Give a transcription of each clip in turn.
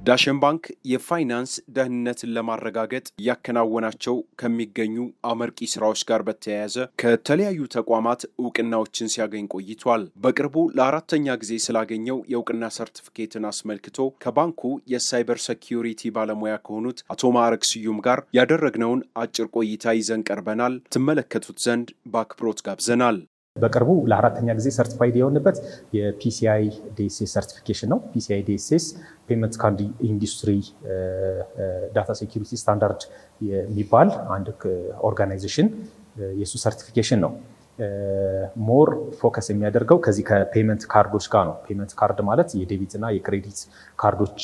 ዳሽን ባንክ የፋይናንስ ደህንነትን ለማረጋገጥ እያከናወናቸው ከሚገኙ አመርቂ ስራዎች ጋር በተያያዘ ከተለያዩ ተቋማት እውቅናዎችን ሲያገኝ ቆይቷል። በቅርቡ ለአራተኛ ጊዜ ስላገኘው የእውቅና ሰርቲፊኬትን አስመልክቶ ከባንኩ የ cyber security ባለሙያ ከሆኑት አቶ ማዕረግ ስዩም ጋር ያደረግነውን አጭር ቆይታ ይዘን ቀርበናል። ትመለከቱት ዘንድ በአክብሮት ጋብዘናል። በቅርቡ ለአራተኛ ጊዜ certified የሆንበት የ PCI DSS certification ነው። PCI DSS Payment Card Industry Data Security Standard የሚባል አንድ organization የእሱ certification ነው። More focus የሚያደርገው ከዚህ ከ payment ካርዶች ጋር ነው። Payment card ማለት የ debit እና የ credit ካርዶች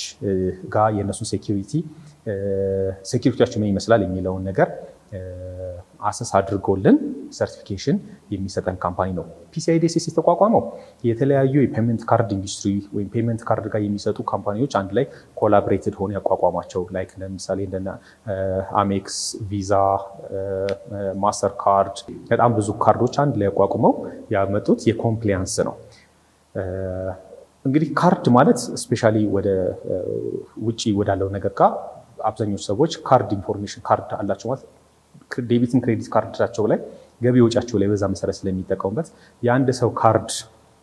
ጋር የእነሱን security ያቸው ምን ይመስላል የሚለውን ነገር assess አድርጎልን certification የሚሰጠን company ነው። PCI DSS የተቋቋመው የተለያዩ የ payment card industry ወይም payment card ጋር የሚሰጡ company ዎች አንድ ላይ collaborated ሆነው ያቋቋሟቸው፣ like ለምሳሌ እንደነ Amex፣ Visa፣ Mastercard፣ በጣም ብዙ ካርዶች አንድ ላይ ያቋቁመው ያመጡት የ compliance ነው። እንግዲህ ካርድ ማለት especially ወደ ውጭ ወዳለው ነገር ጋር አብዛኞቹ ሰዎች card information ካርድ አላቸው ማለት debit ን credit ካርዳቸው ላይ ገቢ ወጫቸው ላይ በዛ መሰረት ስለሚጠቀሙበት የአንድ ሰው card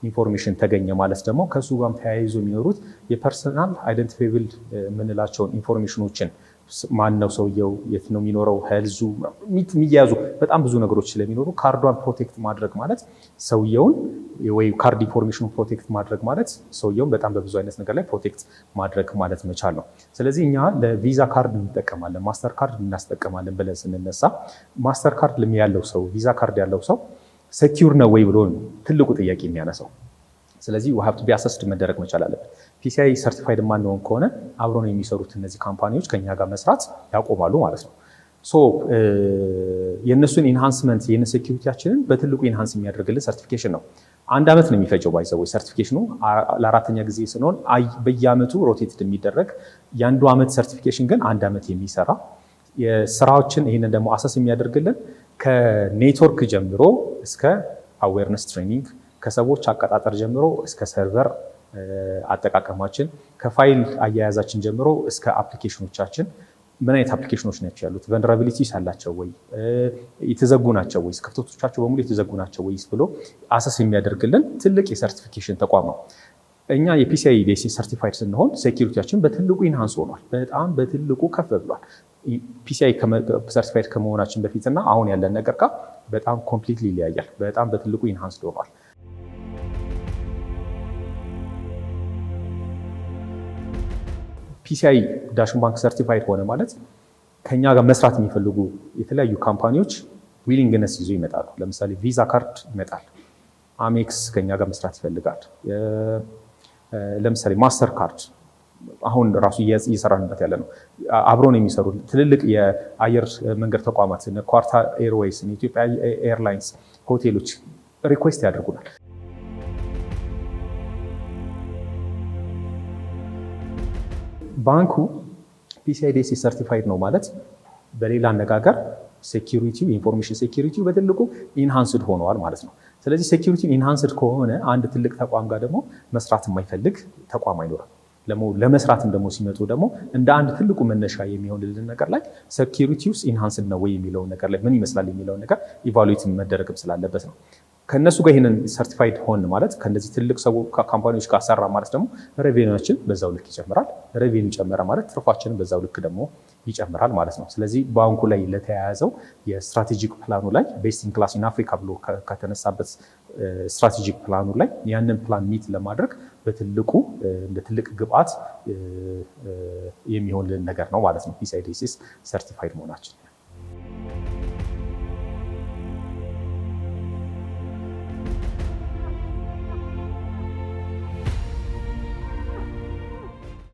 information ተገኘ ማለት ደግሞ ከእሱ ጋርም ተያይዞ የሚኖሩት የ personal identifiable የምንላቸውን information ኖችን፣ ማን ነው ሰውየው፣ የት ነው የሚኖረው፣ health ኡ የሚያያዙ በጣም ብዙ ነገሮች ስለሚኖሩ ካርዷን protect ማድረግ ማለት ሰውየውን ወይ card information ኑን protect ማድረግ ማለት ሰውየውን በጣም በብዙ አይነት ነገር ላይ protect ማድረግ ማለት መቻል ነው። ስለዚህ እኛ ለ Visa card እንጠቀማለን፣ Mastercard እናስጠቀማለን ብለን ስንነሳ Mastercard ያለው ሰው፣ Visa card ያለው ሰው secure ነው ወይ ብሎ ትልቁ ጥያቄ የሚያነሳው። ስለዚህ have to be assessed መደረግ መቻል አለበት። PCI certified ማንሆን ከሆነ አብረው የሚሰሩት እነዚህ company ዎች ከኛ ጋር መስራት ያቆማሉ ማለት ነው። So የእነሱን enhancement የነ security ያችንን በትልቁ enhance የሚያደርግልን certification ነው። አንድ ዓመት ነው የሚፈጀው by the way certification ኑ። ለአራተኛ ጊዜ ስንሆን በየዓመቱ rotated የሚደረግ፣ የአንዱ ዓመት certification ግን አንድ ዓመት የሚሰራ የስራዎችን ይህንን ደግሞ assess የሚያደርግልን ከኔትወርክ ጀምሮ እስከ awareness training፣ ከሰዎች አቀጣጠር ጀምሮ እስከ server አጠቃቀማችን፣ ከፋይል አያያዛችን ጀምሮ እስከ application ኖቻችን፣ ምን አይነት application ኖች ናቸው ያሉት፣ vulnerabilities አላቸው ወይ፣ የተዘጉ ናቸው ወይስ፣ ክፍተቶቻቸው በሙሉ የተዘጉ ናቸው ወይስ ብሎ assess የሚያደርግልን ትልቅ የ certification ተቋም ነው። እኛ የ PCI DSS certified ስንሆን security ያችን በትልቁ enhance ሆኗል። በጣም በትልቁ ከፍ ብሏል። PCI certified ከመሆናችን በፊትና አሁን ያለን ነገር ጋር በጣም completely ይለያያል። በጣም በትልቁ enhance ሆኗል። PCI ዳሽን ባንክ certified ሆነ ማለት ከኛ ጋር መስራት የሚፈልጉ የተለያዩ company ዎች willingness ይዞ ይመጣሉ። ለምሳሌ Visa card ይመጣል። Amex ከኛ ጋር መስራት ይፈልጋል። ለምሳሌ Mastercard አሁን ራሱ እየሰራንበት ያለ ነው። አብሮን የሚሰሩ ትልልቅ የአየር መንገድ ተቋማት፣ Qatar Airways፣ Ethiopian Airlines፣ ሆቴሎች request ያደርጉናል። ባንኩ PCI DSS certified ነው ማለት በሌላ አነጋገር security ው የ information security ው በትልቁ enhanced ሆነዋል ማለት ነው። ስለዚህ security enhanced ከሆነ አንድ ትልቅ ተቋም ጋር ደግሞ መስራት የማይፈልግ ተቋም አይኖርም። ለመስራትም ደግሞ ሲመጡ ደግሞ እንደ አንድ ትልቁ መነሻ የሚሆንልን ነገር ላይ security ውስጥ enhanced ነው ወይ የሚለውን ነገር ላይ ምን ይመስላል የሚለውን ነገር evaluate መደረግም ስላለበት ነው። ከእነሱ ጋር ይህንን certified ሆን ማለት፣ ከእነዚህ ትልቅ ሰው company ዎች ጋር ሰራ ማለት ደግሞ revenue ኣችን በዛው ልክ ይጨምራል። Revenue ጨመረ ማለት ትርፋችንን በዛው ልክ ደግሞ ይጨምራል ማለት ነው። ስለዚህ ባንኩ ላይ ለተያያዘው የ strategic plan ኑ ላይ best in class in Africa ብሎ ከተነሳበት strategic plan ኑ ላይ ያንን plan meet ለማድረግ በትልቁ እንደ ትልቅ ግብአት የሚሆንልን ነገር ነው ማለት ነው PCI DSS certified መሆናችን።